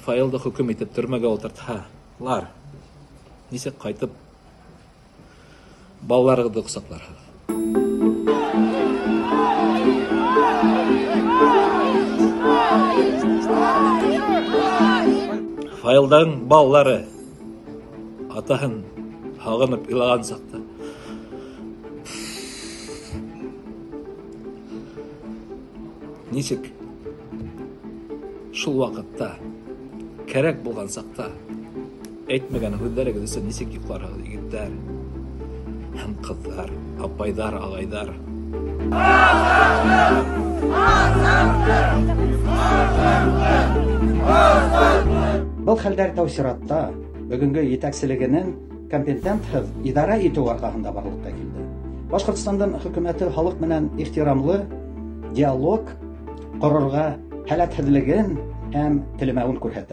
Фаилды хөкем итеп төрмәгә утыртһалар, ничек кайтып балаларыгызны кочакларһыз? Фаилдың балалары атаһын һагынып елаган чакта ничек шул вакытта кәрәк булган чакта әйтмәгән һүзләрегез өчен ничек йокларһыз, егетләр һәм кызлар, апайдар, агайдар? Был хәлдәр тәү чиратта бүгенге етәкчелегенең компетентһыҙ идара итеү арҡаһында барлыҡҡа килде. Башҡортостандың хөкүмәте халыҡ менән ихтирамлы диалог ҡорорға һәләтһеҙлеген һәм теләмәүен күрһәтә.